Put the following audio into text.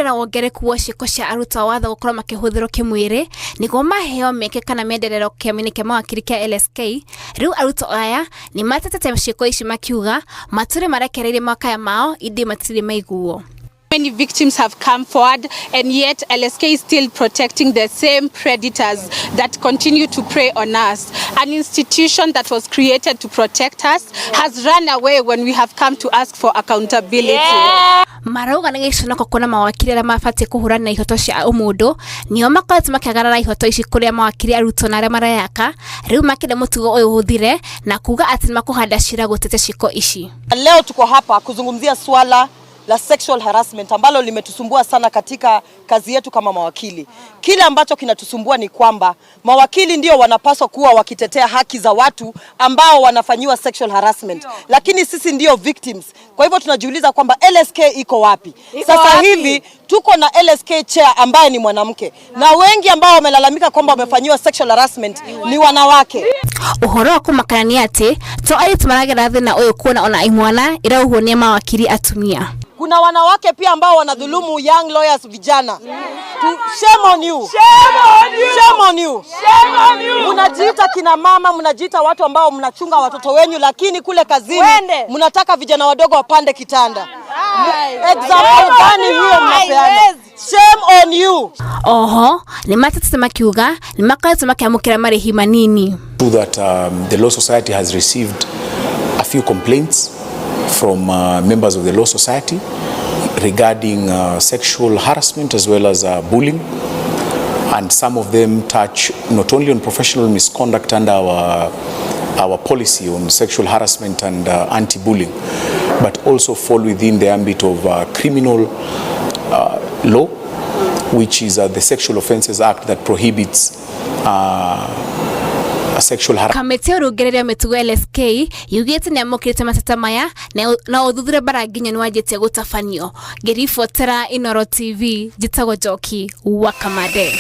na wongerereku wa ciĩko cia arutwo a watho gũkorwo makĩhũthĩrwo kĩmwĩrĩ nĩguo maheo mĩeke kana mĩenderero kĩama-inĩ kĩa mawakiri kĩa LSK, rĩu arutwo aya nĩ matetete ciĩko ici makiuga matũrĩ marekereirie makaya mao indĩ matirĩ maiguo. Many victims have come forward, and yet LSK is still protecting the same predators that continue to prey on us. An institution that was created to protect us has run away when we have come to ask for accountability. Marauga nĩ gĩconoko kuona mawakiri arĩa mabatiĩ kũhũrana na ihoto cia ũmũndũ nĩo makoretwo makĩagarara ihoto ici kũrĩa mawakiri arutwo na arĩa mareyaka rĩu makĩenda mũtugo ũyũ ũthire na kuga atĩ nĩmakũhanda cira gũtetea ciĩko ici. Leo tuko hapa kuzungumzia swala la sexual harassment ambalo limetusumbua sana katika kazi yetu kama mawakili. Kile ambacho kinatusumbua ni kwamba mawakili ndio wanapaswa kuwa wakitetea haki za watu ambao wanafanyiwa sexual harassment, lakini sisi ndio victims. Kwa hivyo tunajiuliza kwamba LSK iko wapi? Sasa wapi? Hivi tuko na LSK chair ambaye ni mwanamke na wengi ambao wamelalamika kwamba wamefanyiwa sexual harassment ni wanawake. Ũhoro wa kũmakana nĩ atĩ to airĩtu maragera thĩna ũyũ kuona ona imwana irauhwo nĩ mawakiri atumia. Kuna wanawake pia ambao wanadhulumu young lawyers vijana. Shame on you. Shame on you. Shame on you. Shame on you. Mnajiita kina mama, mnajiita watu ambao mnachunga watoto wenyu, lakini kule kazini mnataka vijana wadogo wapande kitanda. Example gani hiyo mnapeana? Shame on you. Oho nĩ matetete makiuga nĩ makoretwo makĩamũkĩra marĩhi manini. True that the Law Society has received a few complaints from members of the Law Society regarding sexual harassment as well as bullying. And some of them touch not only on professional misconduct under our policy on sexual harassment and anti-bullying, but also fall within the ambit of criminal law, which is the Sexual Offences Act that prohibits sexual harassment. Kamĩtĩ ya ũrũngĩrĩria mĩtugo LSK yugĩte nĩ amũkĩrĩte mateta maya na ũthuthuria bara nginya nĩ wanjĩtie gũtabanio. Ngĩribotera Inooro TV, njĩtagwo Njoki wa Kamande.